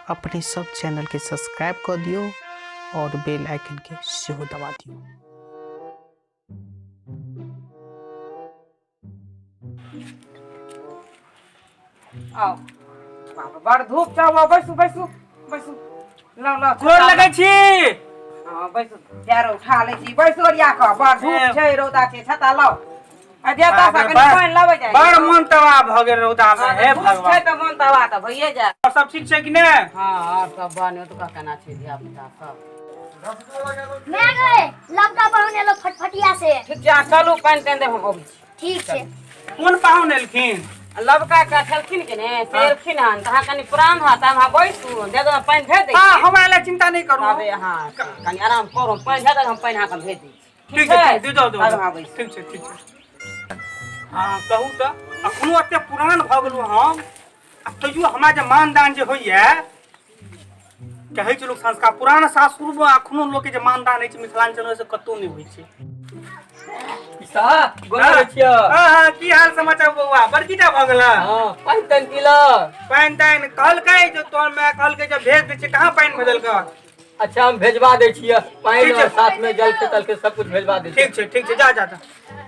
अपने सब चैनलके सब्सक्राइब कऽ दियौ आओर बेल आइकनके सेहो दबा दियौ। आओ बाप बड़ धूप छौ, बैसू बैसू बैसू, लाउ लाउ। गोर लगै छी। हँ बैसू, पैर उठा लै छी, बैसू ओरिया कऽ, बड़ धूप छै, रौदा छै, छता लाउ आ जेता से कनि पानि लाबै जाइ। बड़ मन तबाह भऽ गेल रौदा मे, हे धूप छै भगवान। तऽ मन तबाह तऽ भइए जायत। और सब ठीक छै कि नहि? हँ, आओर सब बन ओतुका केना छै धिया पुता सब? मैं गए लबका पाहुन एलो फटफटिया से। ठीक छै, अहाँ चलू, पानि तानि देब, हम अबै छी। ठीक छै। कोन पाहुन एलखिन? लबका के छलखिन कि ने से एलखिन हन, तऽ अहाँ कनि पुरान हत, अहाँ बैसू, दे दो पानि भेज दै हँ छी। हमरा लए चिंता नहि करू। तबे अहाँ कनि आराम करू, हम पानि भेज देब, हम पानि अहाँके भेज दै छी। ठीक छै, ठीक, दे दो। तब अहाँ बैसू। ठीक छै, ठीक छै। हँ कहू तऽ, अखनो एते पुरान भऽ गेलहुँ हम आ तैयो हमरा जे मानदान जे होइए, कहै छै लोक संस्कार, पुरान सासुरमे अखनो लोकके जे मानदान होइ छै मिथिलाञ्चलमे से कतहु नहि होइ छै। ईसा, गोर लगै छियौ। हँ हँ, की हाल समाचार बौआ? बड़की टा भऽ गेल। हँ, पानि तानि पीलऽ? पानि तानि कहलकै जे तोहर माय कहलकै जे भेज दै छै, कहाँ पानि भेजलकै? अच्छा, हम भेजवा दै छियै पानि ठीक छै। और साथ में जल के तल के सब कुछ भेजवा दै छियै। ठीक छै, ठीक छै, जा जा जा।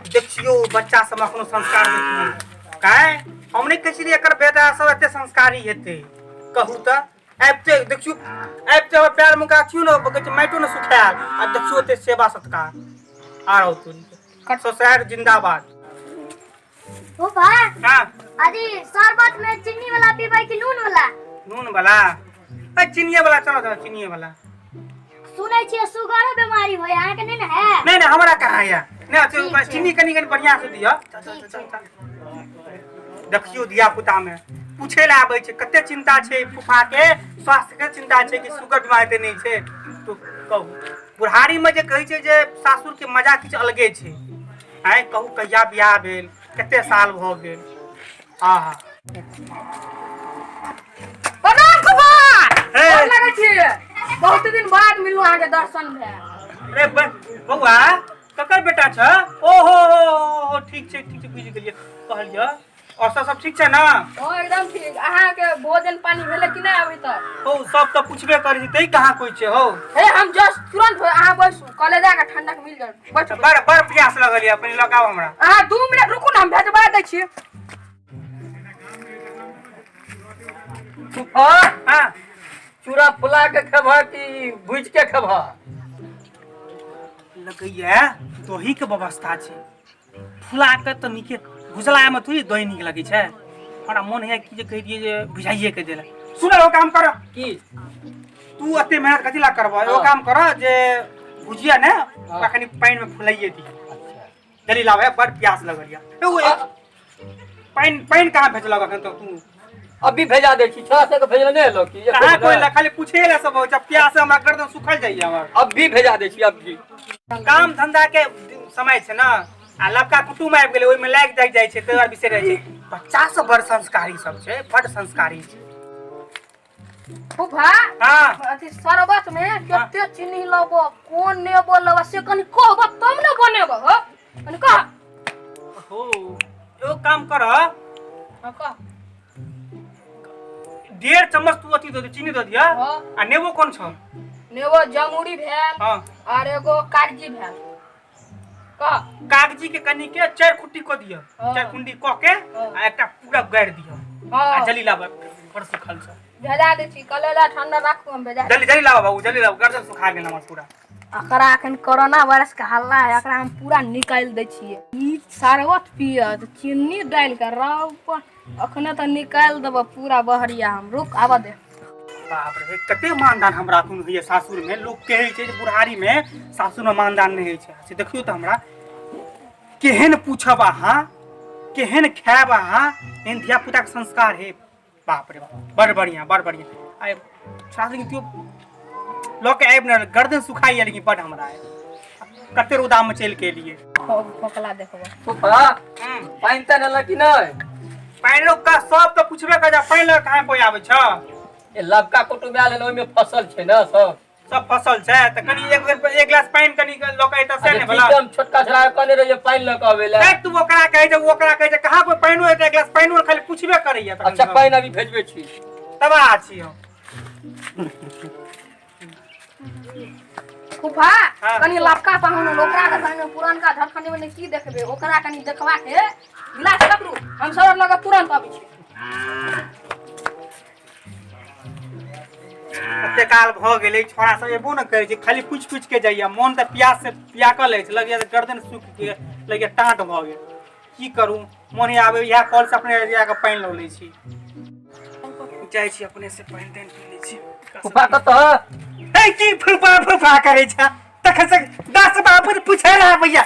देखियौ बच्चा सब अखनो संस्कार देखियौ, काहे हम नहि कहै छियै एकर बेटा सब एते संस्कारी हेतै। कहू तऽ, आबिते देखियौ, आबिते हमर पैर मुका छियौ ने, कहै छै माटियो ने सुखायल आ देखियौ एते सेवा सत्कार। आरो तोरी ससुरारि जिंदाबाद। फूफा। हाँ। अरे शरबत में चीनी वाला पीबै कि नून वाला? नून वाला, अरे चीनिये वाला, चलो चलो चीनिये वाला। सुनै छियै सुगरो बीमारी होय, अहाँके नहि ने है? नहीं नहीं, हमरा कहाँ है नहीं। अच्छा। ठीक छै। चीनी कनी कनी बढ़िया से दिअ। चल, चल, ठीक चल, छै। चल। देखियौ धिया पुता में पूछे ला आबै छै, कते चिंता छै फूफा के स्वास्थ्य के, चिंता छै कि सुगर बीमारी ते नहि छै। तो कहू, बुढ़ारी में जे कहै छै जे सासुर के मजा किछु अलगे छै। आइ कहू, कहिया बियाह भेल, कते साल भऽ गेल? आहा। प्रणाम फूफा। हे। गोर लगै छी, बहुत दिन बाद मिललहुँ, अहाँके दर्शन भेल। अरे बौआ, ककर बेटा छ? ओहो हो हो, ठीक छै, ठीक छै, बुझि गेलियै। कहलियै, और सब सब ठीक छै ने? ओ एकदम ठीक। अहाँके भोजन पानी भेलै कि नहि अभी तक? हौ, सब तऽ पुछबे करै छै, तै कहाँ कोइ छै हौ। हे, हम जस्ट तुरंत, अहाँ बैसू, कलेजा के ठंडक मिल जायत, बैठू। बड़ बड़ प्यास लगल यऽ, कनि लगाउ हमरा। अहाँ 2 मिनट रुकू ने, हम भेजवा दै छी। फूफा। हाँ। चूड़ा फुला के खेबह कि भुजि के खेबह? लगैया दही के व्यवस्था छै, फुला के तऽ नीके, भुजलामे थोड़ी दही नीक लगै छै। हमरा मोन है कि जे कहि दियै जे भुजाइए के देला। सुन, एगो काम कर। की? तू एते मेहनत कथी ला करबह? एगो हाँ। काम कर जे भुजिया ने ओकरा कनि पानि मे फुलाइए दी। अच्छा। जल्दी लाबै, बड़ प्यास लगल यऽ। एगो एक पानि, पानि कहाँ भेजलक अखन तक तू? अभी भेजा दै छी, छोड़ा सबके भेजल नहि एलो कि? कहाँ कोई ला, खाली पूछे ला सब होइ छै। प्यास से हमरा गर्दन सुखल जाइए हमर। अभी भेजा दै छी, अभी। काम धंधा के समय छै ने, आ लबका कुटुम आबि गेलै, ओहिमे लागि जाइ जाइ छै, ताहि दुआरे बिसरि जाइ छै। बच्चा सब बड़ संस्कारी सब छै, बड़ संस्कारी छै। फूफा। हाँ। अथी शरबत में कते चीनी लेबो, कोन नेबो लेबो, से कनि कहबो तब ने बनेबो हो, कनि कह। हो, एगो काम कर। हाँ, कह। 1.5 चम्मच तू अथी दऽ दे, चीनी दऽ दिअ। हाँ। आ नेबो कोन छौ? नेबो जमुरी भेल। हाँ। आर एगो कागजी भेल, कह। कागजी के कनी के चारि खुट्टी कऽ दिअ। हाँ। चारि खुंडी कऽ के हाँ। आ एकटा पूरा गाड़ि दिअ। आ जल्दी लाबऽ, बड़ सुखल छै। भेजा दै छी, कलेजा ठंडा राखू, हम भेजा। जल्दी जल्दी लाबऽ बाबू, जल्दी लाबऽ, गर्दन सुखा गेल हमर पूरा। एकरा अखन कोरोना वायरस के हल्ला है, एकरा हम पूरा निकालि दै छियै। ई शरबत पियत चीनी डालि के, रब अखने तऽ निकालि देबऽ पूरा बहरिया हम, रुक, आबऽ दे। बाप रे, कते मानदान हमरा अखन होइए सासुर में। लोक कहै छै जे बुढ़ारी में सासुर में मानदान नहि होइ छै, से देखियौ तऽ हमरा केहन पूछब अहाँ, केहन खायब अहाँ, एहन धिया पुताके संस्कार हे। बाप रे बाप, बड़ बढ़िया, बड़ बढ़िया। आइ सासुर केओ लऽ के आबि ने, गर्दन सुखाइए लेकिन बड़ हमरा आइ। कते रौदामे चलि के एलियै। खोखला देखबो। फूफा, पानि तानि एलक कि नहि? पानि लोक का सब तऽ पुछबे कर जा, पानि लऽ कहाँ कोइ आबै छ? ए लबका कुटुम्ब आयल हन, ओहिमे फसल छै ने सब। सब फसल छै तऽ कनि एक बेर एक गिलास पानि कनि लऽ के अइतऽ से अच्छा ने भला। ठीक छै, हम छोटका छोड़ा के कहने रहियै पानि लऽ के अबै लए। नहीं, तू ओकरा कहै छै, ओकरा कहै छै, कहाँ कोइ पानिओ, एक गिलास पानिओ खाली पुछबे करैया तखन। अच्छा, सब। पानि अभी भेजबै छी। तबाह छी हम। फूफा हाँ। कनी लपका पाहुन ओकरा के संगे पुरनका झारखंडी में की देखबे ओकरा कनी देखबा के गिलास पकड़ू हम सब लग तुरंत अबै छी। कते काल भऽ गेलै, छोड़ा सब एबो ने करै छै, खाली पूछि पूछि के जाइया। मोन तऽ प्यास से पियाकल अछि, लगैया जे गर्दन सुखि गेल, लगैया टाँट भऽ गेल। की करू, मोन आबै इएह कल से अपने जाकऽ पानि लऽ लै छी। जाइ छी अपने से पानि तानि पी लै छी। फूफा कतऽ? ए की फूफा फूफा करै छ? तखन से 10 बाबू पूछे रहा भैया,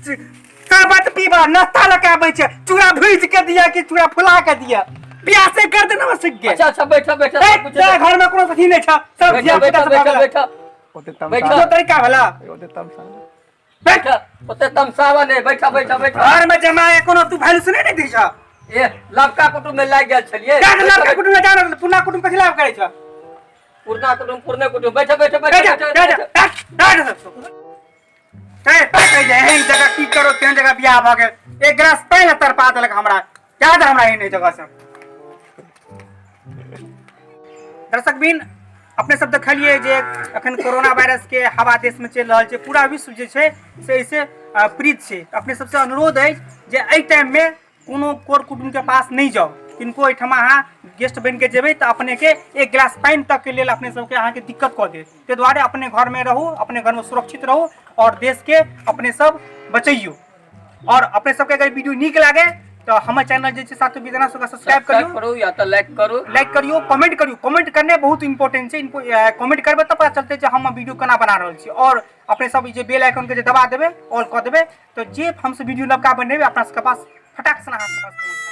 शरबत पीबा, नाश्ता लऽ के आबै छै, चूड़ा भूजि के दिया कि चूड़ा फुला के दिया? प्यासे कर देना सुख गेल। अच्छा अच्छा, बैठ बैठ। ए, तोरा घर में कोनो अथी नहि छ सब बैठ धिया बैठ पुता सब बैठ भऽ गेल। बैठ। ओते तमसा बैठ। जो तरीका भेला। ओते तमसा। बैठ, ओते तमसावा नहि, बैठ बैठ बैठ। घर में जमा कोनो तू वैल्यू सुनै नहि दै छ। ए लवका कुटुम्ब में लागि गेल छलियै। जा लड़का कुटुम्ब में जा, पुरना कुटुम्ब कथी लाभ करै छ? पुरना कुटुम्ब, पुरने कुटुम्ब, बैठ बैठ बैठ। जा बैठ जा जा जा जा। ए पकड़ जा, एहन जगह की करो, तेहन जगह बियाह भऽ गेल। एक गिलास पानि तड़पा देलक हमरा, याद हमरा एहन जगह सब। दर्शक बिन, अपने सब देखलियै जे अखन कोरोना वायरस के हवा देश में चलि रहल छै, पूरा विश्व जे छै से एहिसे पीड़ित छै। अपने सबसे अनुरोध अछि जे एहि टाइम में कोनो कर कुटुम्ब के पास नहि जाउ। किनको एहिठाम अहाँ गेस्ट बनि के जेबै तऽ अपने के एक गिलास पानि तक के लेल अपने सबके अहाँके दिक्कत कऽ देत। ताहि दुआरे अपने घर में रहू, अपने घर में सुरक्षित रहू और देश के अपने सब बचैयौ। और अपने सबके अगर वीडियो नीक लागे तऽ हमर चैनल जे छै सातु बिजना से सब्सक्राइब करियौ। करू या तऽ लाइक करू। लाइक करियौ, कमेंट करियौ। कमेंट करनाइ बहुत इंपॉर्टेंट छै। कमेंट करबै तऽ पता चलतै जे हम वीडियो केना बना रहल छी। और अपने सब ई जे बेल आइकन के जे दबा देबै, ऑल कऽ देबै, तऽ जे हमसब वीडियो नवका बनेबै अपना सबके पास फटाक से अहाँ सबके पास पहुँच।